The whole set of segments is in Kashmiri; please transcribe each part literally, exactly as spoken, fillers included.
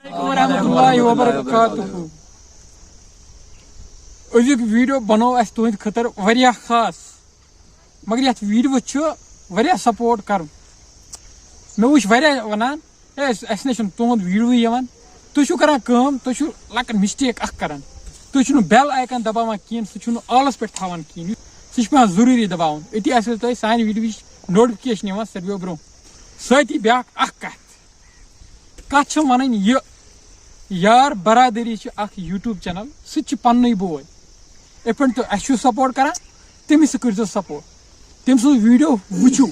ورحمۃ اللہ وبرکاتہ۔ أزیُک ویڈیو بنوو اَسہِ تُہنٛدِ خٲطرٕ واریاہ خاص، مگر یَتھ ویڈیوَس چھُ واریاہ سپورٹ کرُن۔ مےٚ وٕچھ واریاہ وَنان، "ہے، اَسہِ، اَسہِ نہ چھُنہٕ تُہُنٛد ویڈیوٕے یِوان۔" تُہۍ چھِو کران کٲم، تُہۍ چھِو لۄکٕٹ مسٹیک اکھ کران۔ تُہۍ چھِو نہٕ بیل آیکن دباوان کِہیٖنۍ، سُہ چھُو نہٕ آلس پٮ۪ٹھ تھاوان کِہیٖنۍ۔ سُہ چھُ پٮ۪وان ضروٗری دباوُن۔ أتی آسہِ تۄہہِ سانہِ ویڈیوٕچ نوٹفکیشن یِوان ساروِیو برونٛہہ۔ سۭتی بیٛاکھ اکھ کتھ۔ کتھ چھِ ونٕنۍ یہِ، یار برادری چھِ اکھ YouTube چینل، سُہ تہِ چھِ پننُے بوے۔ یِتھ پٲٹھۍ تُہۍ اَسہِ چھِو سپورٹ کران، تٔمِس تہِ کٔرۍزیو سپورٹ۔ تٔمۍ سُنٛد ویڈیو وٕچھِو،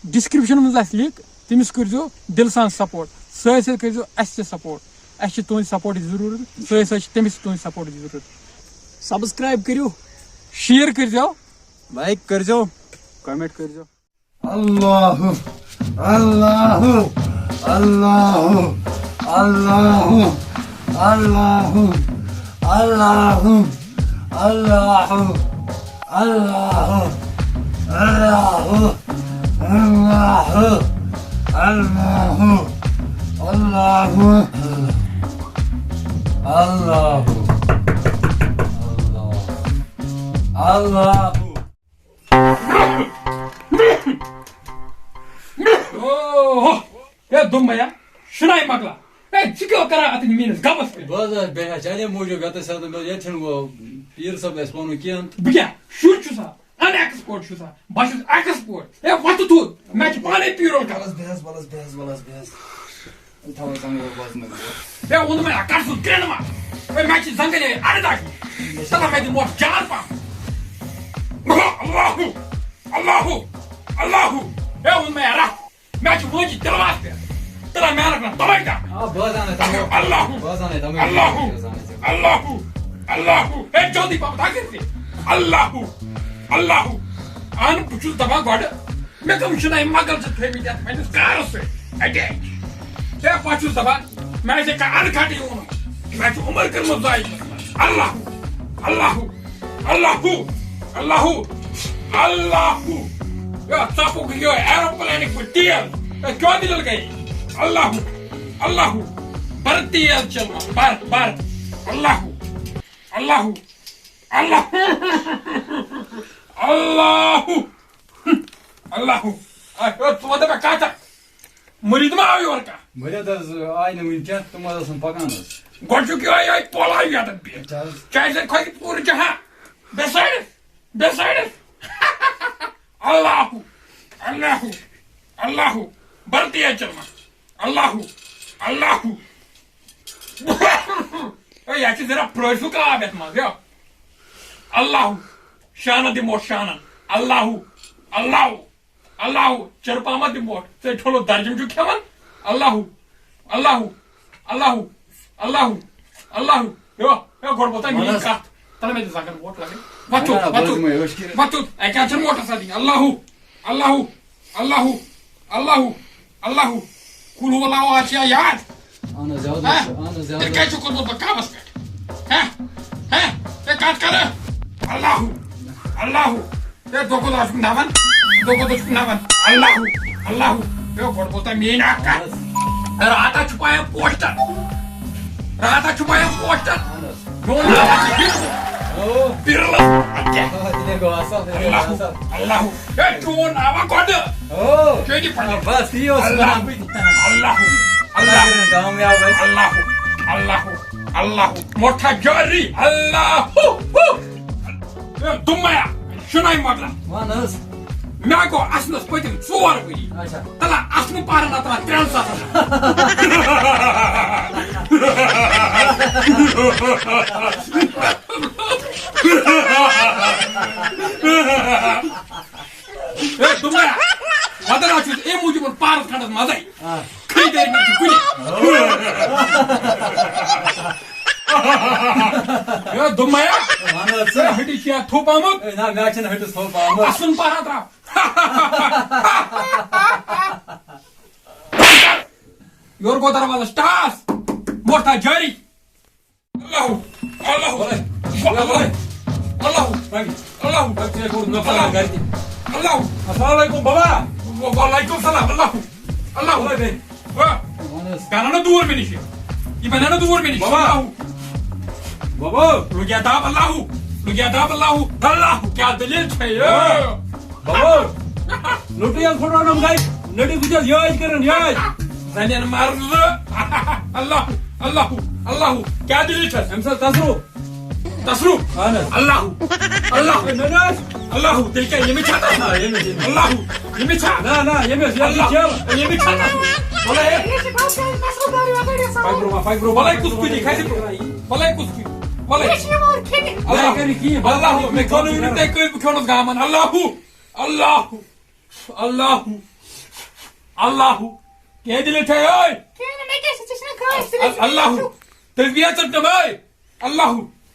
ڈسکرپشن منٛز آسہِ لِنک، تٔمِس کٔرۍزیو دِلہٕ سان سپورٹ۔ سۭتۍ سۭتۍ کٔرۍزیو اَسہِ تہِ سپورٹ۔ اَسہِ چھِ تُہٕنٛز سپورٹٕچ ضروٗرت، سۭتۍ سۭتۍ چھِ تٔمِس تہِ تُہٕنٛز سپورٹٕچ ضروٗرت۔ سبسکرائب کٔرِو۔ شیئر کٔرۍزیو۔ لائک کٔرۍزیو۔ کمنٹ کٔرۍزیو۔ اللہ، اللہ، اللہ، اللہ، اللہ، اللہ، اللہ، اللہ، اللہ، اللہ، اللہ، اللہ، اللہ۔ اللہ۔ اوہ، ہے دوٚپمَے یا، شِناے مۄکلا۔ ہے، ژٕ کیٛاہ کران اَتٮ۪ن میٛٲنِس گَبَس پٮ۪ٹھ؟ بہٕ حظ آسہٕ بیٚہان چانے موٗجوٗب یَتَس سَتَن دۄہَن، ییٚتہِ چھِنہٕ وۄنۍ پیٖر صٲب اَسہِ پَنُن کینٛہہ۔ بہٕ کیٛاہ، شُر چھُسا؟ اَن ایکسپٲرٹ چھُسا؟ بہٕ چھُس ایکسپٲرٹ۔ ہے، وۄتھ تہٕ تھوٚد، مےٚ چھِ پانَے پیٖرُل کَرُن۔ وَلہٕ حظ، بیٚہہ حظ، وَلہٕ حظ، بیٚہہ حظ، وَلہٕ حظ، بیٚہہ حظ۔ تھاو زنٛگہٕ وٲلۍ بوزنہٕ ووت۔ ہے، ووٚن مےٚ، کر سُہ گرٛینڈ ما؟ ہے، مےٚ چھِ زنٛگَن یِہوٚے اَرداہ۔ تَلہ مےٚ دِ مۄٹھ جان پَہَم۔ اللہ، اللہ، اللہ۔ ہے، ووٚن مےٚ، رَٹھ۔ مےٚ چھِ وٲنٛجہِ تِلواس پٮ۪ٹھ۔ تَلہ مےٚ رَٹھ نہ تَوَے کَر۔ آ، بہٕ حظ اَنَے تَمہِ۔ اللہ۔ بہٕ حظ اَنَے تَمہِ۔ اللہ۔ بہٕ حظ اَنَے ژےٚ۔ اللہ۔ اللہ۔ ہے، جلدی پَہَم، تھاو کٔرِتھ۔ اللہ۔ اللہ۔ اَہَن، بہٕ چھُس دَپان گۄڈٕ، مےٚ کٕم چھِنہ یِم مۄغل چھِ تھٲومٕتۍ یَتھ پنٛنِس کارَس سۭتۍ اٹیچ؟ ہے، بہٕ چھُس دَپان، مےٚ آسہِ کانٛہہ اَنٛد کھَٹٕے ووٚنمُت، مےٚ چھُ عمر کٔرمٕژ ضایع۔ اللہ، اللہ، اللہ، اللہ، اللہ۔ ہے، ژَپُک یہِ ایروپلینٕکۍ پٲٹھۍ تیز۔ ہے، کیٛاہ دٔلیٖل گٔے؟ اللہ، اللہ، بَر تیز چَلان، بَر، بَر۔ اللہ، اللہ، اللہ، اللہ۔ اللہ۔ آ، ژٕ وَن تہٕ مےٚ کَتھ اَکھ۔ مُریٖد ما آو یور کانٛہہ؟ مُریٖد حظ آے نہٕ وٕنہِ کینٛہہ، تِم حظ آسَن پَکان حظ۔ گۄڈٕ چھُکھ یِہوٚے، یِہوٚے پولان یَتَن پٮ۪ٹھ۔ اچھا حظ۔ چاہے ژےٚ کھۄتہِ پوٗرٕ جہان۔ بیٚہہ سایڈَس، بیٚہہ سایڈَس۔ اللہ، اللہ، اللہ۔ بَر تیز چَلان۔ اللہ، اللہ۔ ہے، یَتھ چھِ ذرا پرٛٲرۍ سُہ کاو یَتھ منٛز، یو۔ اللہ، شانہ دِمو شانن۔ اللہ، اللہ، اللہ، چرپامہ دِمو۔ ژےٚ ٹھوٚلُت درجن چھُ کھٮ۪وان۔ اللہ، اللہ، اللہ، اللہ، اللہ۔ یو، یو، گۄڈٕ بوزتھا میٛٲنۍ وَن حظ۔ کَتھ۔ تَلہ مےٚ دِ زنٛگن ووٹ لگے۔ وۄتھ تھوٚد، نہ، نہ، وۄتھ بہٕ حظ تھوٚد۔ دِمے، أسۍ کِتھ۔ وۄتھ تھوٚد۔ اَتہِ حظ چھَنہٕ موٹر سا دِنۍ۔ اللہ، اللہ، اللہ، اللہ، اللہ۔ قل هو اللہ آز چھِ یا یاد۔ اہن حظ، زیادٕ ہہ؟ حظ چھُ، اہن حظ، زیادٕ تیٚلہِ حظ۔ کیٛازِ چھُ کوٚرمُت بہٕ کعبَس پٮ۪ٹھ؟ ہہ؟ ہہ؟ ہے کَتھ کَرٕ؟ اللہ، اللہ۔ ہے دۄہ کھۄتہٕ دۄہ چھُکھ نَوان، دۄہ کھۄتہٕ دۄہ چھُکھ نَوان۔ اللہ، اللہ۔ ہے گۄڈٕ بوزتھا میٛٲنۍ اَکھ کَتھ۔ اہن حظ۔ راتھا چھُپایَن پوسٹر۔ راتھا چھُپایَن پوسٹر۔ اہن حظ۔ میون ناو آسہِ ہیوٚر۔ او۔ پیٖرلَس۔ اَدٕ کیٛاہ؟ آ، تیٚلہِ گوٚو اَصٕل، تیٚلہِ گوٚو اللہ، اَصٕل۔ اللہ۔ ہے، چون ناوا گۄڈٕ۔ او۔ چٲنی پنٕنۍ۔ بس، تی اوس اللہ۔ وَنان بہٕ تہِ۔ اللہ۔ اللہ۔ کامیاب ٲسۍ۔ اللہ۔ اللہ۔ اللہ۔ موٹھا جاری۔ اللہ۔ ہے، دوٚپمَے یا، شُناے مۄکلا۔ وَن حظ۔ مےٚ گوٚو اَسنَس پٔتِم ژور ؤری۔ اچھا۔ تَلہ اَسنہٕ پَرَن اَتھ ترٛٮ۪ن ساسَن۔ ہے، دوٚپمَے یا، وَدَن حظ چھُس اَمہِ موٗجوٗب پارَس کھنٛڈَس منٛزَے۔ آ۔ خریٖدٲری نہٕ چھُ کُنہِ۔ ہے، دوٚپمَے یا، وَن حظ ژٕ۔ ہے، ہٹِس چھُ یا تھوٚپ آمُت۔ ہے، نہ، مےٚ چھِنہٕ ہٹِس تھوٚپ آمُت۔ اَسُن پَرا ترٛاو۔ یورٕ گوٚو دروازَس ٹاس۔ موٹھا جاری۔ اللہ، اللہ، وَلَے، اللہ، وَلَے۔ اللہ، وَلَے۔ اللہ۔ وَلَے، ژےٚ کوٚر نۄقصان اللہ۔ گَرِ تہِ۔ اللہ۔ السلام علیکم بابا۔ وَ-، وعلیکم السلام۔ اللہ، اللہ۔ وَلَے بیٚیہِ۔ وَ-، وَن حظ۔ گَرَن نہٕ دوٗر مےٚ نِش۔ یہِ بنیٛاو نہٕ دوٗر مےٚ نِش۔ بابا۔ اللہ۔ بابا۔ لوٚگ یا دب اللہ۔ لوٚگ یا دب اللہ۔ اللہ۔ کیٛاہ دٔلیٖل چھےٚ یہِ؟ بابا۔ لوٚٹُے حظ پھٕٹراونم گرِ۔ لٔٹِس بہٕ چھَس یٲج کران، یٲج۔ زنٮ۪ن مرلہٕ۔ اللہ۔ اللہ۔ اللہ۔ کیٛاہ دٔلیٖل چھَس؟ أمِس حظ تصرُف۔ تصرُف۔ اہن حظ۔ اللہ۔ اللہ۔ ہے، نہ، نہ حظ۔ اللہ۔ تیٚلہِ کیٛاہ ییٚمِس چھا تصرُف؟ آ، ییٚمِس، ییٚمِس۔ اللہ۔ ییٚمِس چھا؟ نہ، نہ، ییٚمِس، ییٚمِس اللہ۔ چھِ یَوٕ۔ ییٚمِس چھا تصرُف؟ وَلہٕ ہے۔ یہِ چھِ باسان تصرُف دار یَپٲرۍ آسان۔ پَکھ برٛونٛہہ، پَکھ برٛونٛہہ، وَلَے پَکھ کُس برٛونٛہہ۔ کُنہِ کھَسہِ برٛونٛہہ۔ وَلَے کُس کُنہِ۔ وَلَے۔ یہِ چھِ یِوان کھیٚنہِ۔ اللہ۔ یہِ کَرِ کِہیٖنۍ۔ اللہ۔ مےٚ کھیوٚو نہٕ وٕنیُک تۄہہِ کٔرۍ بہٕ کھیوٚنَس گامَن۔ اللہ۔ اللہ۔ اللہ۔ کیٛاہ دٔلیٖل چھےٚ یہِ؟ کِہیٖنۍ نہٕ، مےٚ کیٛاہ چھِ، ژےٚ چھِنہ کٲنٛسہِ دٔلیٖل۔ اللہ۔ تیٚلہِ بیٚہہ ژٕ تِمَے۔ اللہ،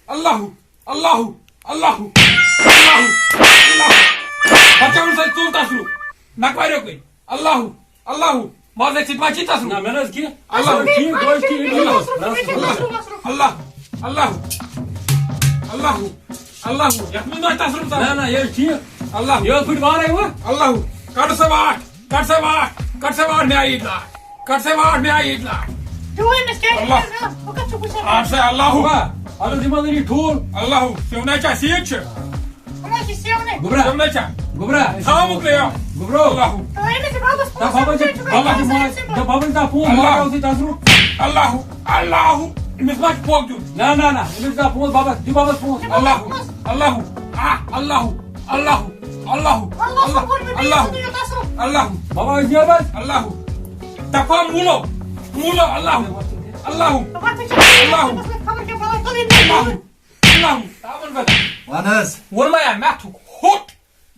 اللہ، اللہ، اللہ، اللہ، اللہ۔ بچاوُن سا ژوٚل تصرُف۔ نقوارٮ۪و کٔرۍ۔ اللہ، اللہ۔ مازَے ژٕ تہِ ما چھی تصرُف؟ نہ، مےٚ نہ حظ کینٛہہ۔ اللہ۔ ٹھیٖک، گوٚو ٹھیٖک، ٹھیٖک۔ اللہ، اللہ، اللہ، اللہ۔ یَتھ منٛز ما تصرُف ژٕ؟ نہ، نہ، یہِ حظ ٹھیٖک۔ اللہ۔ یہِ حظ پھٕٹۍ وارَے وۄنۍ۔ اللہ۔ کَڑ سا واٹھ۔ کَڑ سا واٹھ، کَڑ سا واٹھ، مےٚ آیہِ اطلاع۔ کَڑ سا واٹھ، مےٚ آیہِ اطلاع۔ ٹھوٗل أمِس کیٛازِ اللہ۔ چھِ کران؟ بہٕ کَتھ چھُکھ وٕچھان؟ اَدٕ سا اللہ۔ بابا، اَدٕ حظ یِمَن نہٕ یہِ ٹھوٗل۔ اللہ، سیُن ہے چھا سیٖد چھِ؟ یِمَن چھِ سیُنٕے۔ گوٚبرا۔ سیُن ہے چھا؟ گوٚبرا۔ تھاوُکھ نہٕ یہِ۔ گوٚبرو۔ اللہ۔ تہٕ أمِس چھِ بابَس دَپ بابا چھِ، پونٛسہٕ، بابا چھِ أمِس چھِ ماجہِ، دَپ بابا چھِ دَپ پونٛسہٕ، اللہ۔ ماجہِ آسٕے تصرُف۔ اللہ، اللہ، أمِس ما چھُ پھۄکھ دیُن؟ نہ، نہ، نہ، أمِس دَپ پونٛسہٕ، بابا، دِ بابَس پونٛسہٕ۔ اللہ، اللہ، آ، اللہ۔ اللہ، اللہ، اللہ، اللہ، اللہ، اللہ۔ بابا، أسۍ نیرو حظ۔ اللہ۔ دفعہ موٗلو، موٗلو، اللہ، اللہ، اللہ، اللہ۔ تاوَن بدل۔ وَن حظ۔ ووٚن مےٚ، مےٚ تھوٚک ہوٚٹ۔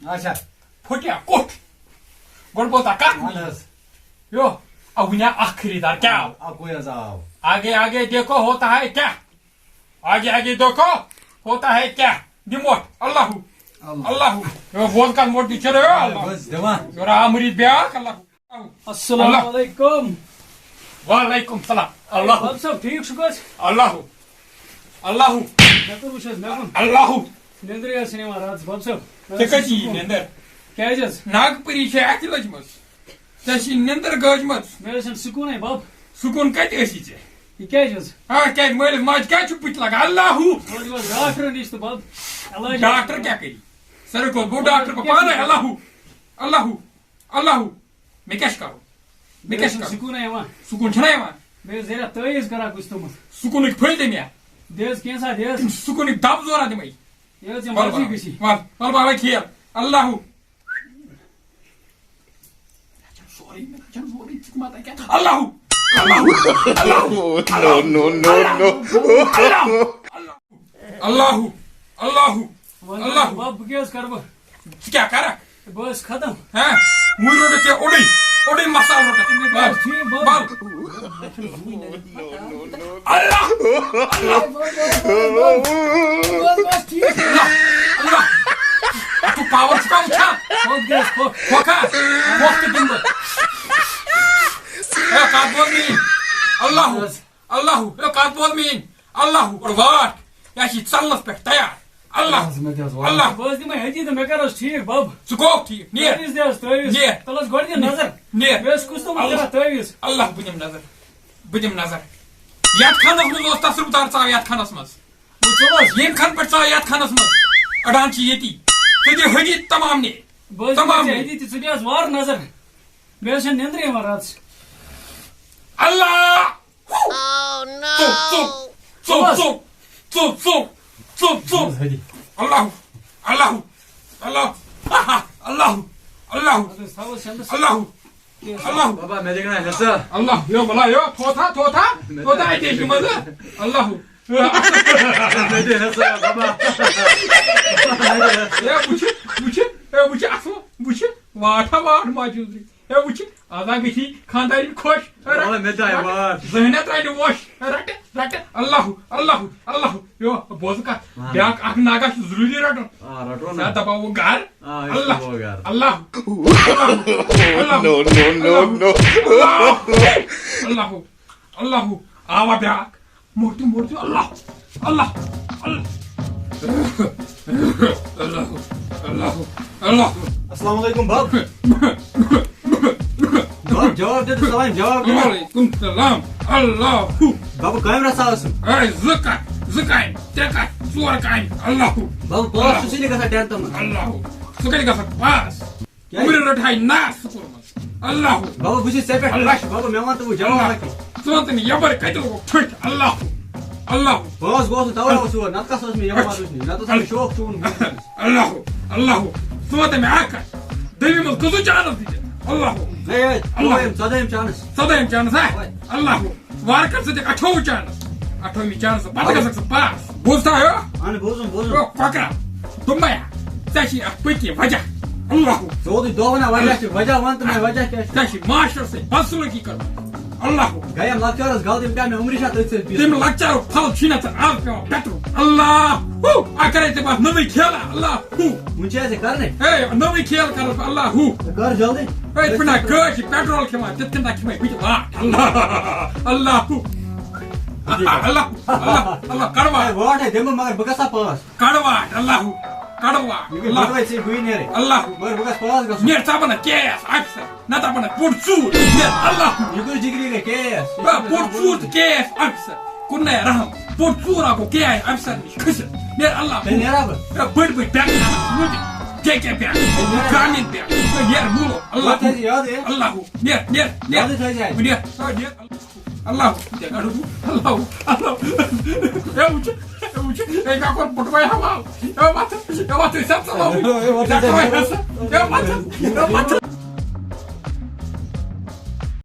اچھا۔ پھُٹیا کوٚٹھ۔ گۄڈٕ بوزا کَتھ۔ وَن حظ۔ یو، آ، وٕنہِ آو اَکھ خریٖدار، کیٛاہ آو؟ اَکُے حظ آو۔ آگے، آگے دیکھو ہوتا ہے کیا۔ آگے، آگے دیکھو ہوتا ہے کیا۔ دِ موٹھ۔ اللہ۔ اللہ۔ اللہ۔ یو بوز کَتھ موٹھ، یہِ چھُ رہا اللہ۔ بس دِوان۔ یورٕ آو مُریٖد بیٛاکھ، اللہ۔ السلام اللہ۔ علیکم۔ وعلیکم السلام۔ اللہ۔ باب صٲب، ٹھیٖک چھُکھ حظ؟ اللہ۔ اللہ۔ مےٚ کوٚر وٕچھ حظ، مےٚ کوٚر۔ اللہ۔ نیٚنٛدرٕے حظ چھَنہٕ یِوان راتَس، باب صٲب۔ مےٚ ژےٚ حظ کَتہِ چھُنہٕ یی سکوٗن۔ نیٚنٛدٕر؟ کیٛازِ حظ؟ ناگہٕ پٔری چھےٚ اَتہِ لٔجمٕژ۔ ژےٚ چھِ نیٚنٛدٕر گٔجمٕژ۔ مےٚ حظ چھَنہٕ سکوٗنٕے، باب۔ سکوٗن کَتہِ ٲسی ژےٚ؟ یہِ کیٛازِ حظ؟ آ، کیٛازِ مٲلِس ماجہِ کیٛازِ چھُ بٕتھِ لَگان؟ اللہ۔ وۄنۍ گوٚو ڈاکٹرَن نِش تہٕ بَب، علاج۔ ڈاکٹر کیٛاہ کَرِ؟ ساروی کھۄتہٕ بوٚڑ ڈاکٹر گوٚو پانَے۔ اللہ۔ اللہ۔ اللہ۔ مےٚ کیٛاہ چھُ کَرُن؟ مےٚ کیٛاہ چھُ کَرُن؟ سکوٗنَے یِوان۔ سکوٗن چھُنہ یِوان؟ بیٚیہِ حظ زیرہ تٲویٖز کَران کُس تھوٚمُت۔ سکوٗنٕکۍ پھٔلۍ دِ مےٚ۔ دِ حظ کینٛژھا دِ حظ۔ سکوٗنٕکۍ دَب زورہ دِمَے۔ یہِ حظ ژےٚ وَل مرضی بابا، گٔژھی۔ وَل، وَل بابا کھیل۔ اللہ۔ مےٚ چھَنہٕ سورُے، مےٚ چھَنہٕ سورُے، ژٕ تہِ ما تَتہِ کیٛاہ؟ اللہ۔ اللہ۔ اللہ۔ No, no, no, no۔ اللہ۔ اللہ۔ اللہ۔ اللہ۔ وۄنۍ اللہ۔ بَب، بہٕ کیٛاہ حظ کَرٕ بہٕ؟ ژٕ کیٛاہ کَرَکھ؟ بہٕ حظ ختم۔ ہاں؟ وۄنۍ روٚٹُتھ ژےٚ اوٚڑُے، اوٚڑُے مَسالہٕ روٚٹُتھ۔ بَس، ٹھیٖک، بَب۔ بَب۔ اللہ۔ اللہ۔ بَس، بَس، ٹھیٖک۔ اللہ۔ اللہ۔ اَتھ چھُ پاوَر چھُکھا وٕچھان؟ پھۄکھ دِ حظ، پھۄکھ۔ پھۄکھ ہا؟ پھۄکھ تہِ دِمہٕ بہٕ۔ ہے، کَتھ بوز میٛٲنۍ۔ اللہ۔ بَس۔ اللہ۔ ہے، کَتھ بوز میٛٲنۍ۔ اللہ۔ اور واٹھ۔ یہِ چھِ ژَلنَس پٮ۪ٹھ تیار۔ اللہ۔ بَس، مےٚ تہِ حظ واٹھ۔ اللہ۔ بہٕ حظ دِمَے أتی تہٕ مےٚ کَر حظ ٹھیٖک، بَب۔ ژٕ گوٚو ٹھیٖک۔ نیر۔ تٲویٖز دِ حظ، تٲویٖز۔ نیر۔ تَلہٕ حظ گۄڈٕ دِ نظر۔ نیر۔ مےٚ ٲس کُس تھوٚمُت اللہ۔ کَران تٲویٖز۔ اللہ، بہٕ دِمہٕ نظر۔ بہٕ دِمہٕ نظر۔ یَتھ خانَس منٛز اوس تصرُف دار ژاو یَتھ خانَس منٛز۔ وٕچھ حظ۔ ییٚمہِ خانہٕ پٮ۪ٹھ ژاو یَتھ خانَس منٛز۔ اَڑان چھِ ییٚتی۔ ژٕ دِ حٲجی تمام نیر۔ بہٕ حظ تمام دِمَے نیر۔ أتی تہٕ ژٕ دِ حظ وارٕ نظر۔ مےٚ حظ چھَنہٕ نیٚنٛدرٕے یِوان راتَس۔ اللہ۔ ژوٚپ، ژوٚپ، ژوٚپ، ژوٚپ، ژوٚپ، ژوٚپ، ژوٚپ، ژوٚپ۔ اللہ، اللہ، اللہ، اللہ، اللہ، اللہ، اَدٕ حظ، تھاو حظ شٮ۪نٛدَس۔ اللہ، اللہ۔ بابا، مےٚ دِکھ نا حصہٕ۔ اللہ، یو بلا، یو، تھوتھا، تھوتھا، مےٚ تھوتھا، دِ اَتہِ چھِ منٛزٕ۔ اللہ۔ مےٚ دِ حصہٕ، بابا۔ ہے، وٕچھِ، وٕچھِ، ہے، وٕچھِ، اَصٕل، وٕچھِ، واٹھا واٹھ ماجہِ ہٕنٛز۔ ہے، وٕچھ، آز ہا گژھی خانٛدارِنۍ خۄش۔ وَلہٕ، مےٚ تہِ آیہِ وار۔ ذہنیت ترٛاونہِ ووش۔ رَٹہِ، رَٹہِ۔ اللہ، اللہ، اللہ۔ یو، بوز کَتھ۔ وَن۔ بیٛاکھ اَکھ ناگا چھُ ضروٗری رَٹُن۔ آ، رَٹو نا۔ زیادٕ دَباوو گَر۔ آ، أسۍ اللہ، دَباوو گَر۔ اللہ، اللہ، اللہ۔ No, no, no, no۔ اللہ، اللہ۔ اللہ، آوا بیٛاکھ۔ مورتو، مورتو، اللہ، اللہ، اللہ۔ اللہ، اللہ، اللہ۔ السلام علیکم، بَب۔ بابا، جواب دِ تہٕ سلام، جواب دِ۔ وعلیکم السلام۔ اللہ۔ بابا، کامہِ رژھا ٲسٕم؟ اے، زٕ کَتھ، زٕ کامہِ، ترٛےٚ کَتھ، ژور کامہِ۔ اللہ۔ بابا، پانٛژھ چھُ سُہ تہِ گژھان ٹینتھٕ منٛز۔ اللہ۔ سُہ کَتہِ گژھان پاس؟ کیٛازِ؟ عمرِ رٔٹہٕ ہاے ناس سکوٗل منٛز۔ اللہ۔ بابا، بہٕ چھُس ژےٚ پٮ۪ٹھ اللہ۔ خۄش۔ بابا، مےٚ وَن تہٕ وۄنۍ جواب اللہ۔ اَکھ۔ ژٕ وَن تہٕ مےٚ یَپٲرۍ کَتہِ لوگُکھ ٹھٔٹھۍ؟ اللہ۔ اللہ۔ بہٕ حظ گوس نہٕ تَوَے اوس یور، نَتہٕ کَس اوس مےٚ یَپٲرۍ وٕچھنہِ، نَتہٕ اوس مےٚ شوق چون بوٗٹھ۔ اللہ۔ اللہ۔ ژٕ وَن تہٕ مےٚ اَکھ کَتھ۔ دٔیمہِ منٛز کٔژٕو چانس دِژ؟ اللہ۔ ہے، ہے، اللہ۔ ژۄدٲہِم، ژۄدٲہِم چانس۔ ژۄدٲہِم چانس، ہا؟ اَوَے۔ اللہ۔ وارٕ کر ژٕ دِکھ اَٹھووُہ چانس۔ اَٹھووُہمہِ چانس، پَتہٕ اَوَے۔ گژھکھ ژٕ پاس۔ بوٗزتھا، ہا؟ اَہَن، بوٗزُم، بوٗزُم۔ او، کۄکرا۔ دوٚپمَے ہا، ژےٚ چھِ اَتھ پٔتۍ کِنۍ وجہ۔ اللہ۔ ژٕ اوسُے دۄہ وَنان وجہ چھِ، وجہ وَن تہٕ مےٚ وجہ کیٛاہ چھُ؟ ژےٚ چھِ ماشٹر سۭتۍ بدسلوٗکی کٔرمٕژ۔ اللہ۔ گٔیم لۄکچارس غلطی، یِم کیٛاہ مےٚ عمرِ چھا تٔتھۍ سۭتۍ بِہِتھ؟ تٔمۍ لۄکچارُک پھل چھُے نہ ژٕ آز پٮ۪وان پٮ۪ترُن۔ اللہ ہو، اَکھ کَرے ژےٚ بہٕ اَتھ نٔوٕے کھیلہ۔ اللہ ہو۔ وۄنۍ چھِ اَسہِ یہِ کَرنَے۔ ہے، نٔوٕے کھیل کَرو بہٕ۔ اللہ ہو۔ ژٕ کَر جلدی۔ ہے، یِتھ پٲٹھۍ نہ گٲڑۍ چھِ پیٹرول کھٮ۪وان، تِتھ کٔنۍ نہ کھٮ۪مَے بہٕ تہِ واٹھ۔ اللہ، اللہ ہو۔ اللہ، اللہ، اللہ، کَڑوا۔ ہے، واٹھ ہے دِمہٕ، مگر بہٕ گژھٕ ہا پاس۔ کَڑوا، اللہ ہو۔ کَڑوا، یہِ گٔے اللہ۔ گۄڈٕ وَتہِ ژےٚ بٕے نیرٕنۍ۔ اللہ ہو۔ مگر بہٕ گژھٕ پاس گژھُن۔ نیرٕ ژٕ بَنَکھ کے اے ایس آفیسر۔ نہ دَپان پوٚٹ ژوٗر، ہے، اللہ۔ یہِ کُس ڈگری گٔے کے اے ایس؟ آ، پوٚٹ ژوٗر تہٕ کے اے ایس آفیسر۔ کُنَے رحم۔ پوٚٹ ژوٗر آ گوٚو کے اے ایس آفیسر نِش کھٔسِتھ۔ نیر اللہ۔ تیٚلہِ نیرا بہٕ۔ ہے، بٔڑۍ بٔڑۍ بینک، جے کے بینک، گرامین بینک۔ ہے، نیر۔ گرامین بینک۔ ہے، نیر مُلک۔ اللہ۔ وۄنۍ تھٲیزِ یاد یہِ۔ اللہ۔ نیر، نیر، نیر۔ یادٕے تھٲیزِ اَتہِ۔ نیر۔ آ، نیر۔ اللہ۔ اللہ۔ اللہ۔ ہے، وٕچھ۔ ہے، وٕچھ۔ ہے، مےٚ کوٚر پُٹھوے حوال۔ ہے، وَتھ۔ ہے، وَتھ۔ ہے، وَتھ۔ ہے، وَتھ۔ ہے، وَتھ۔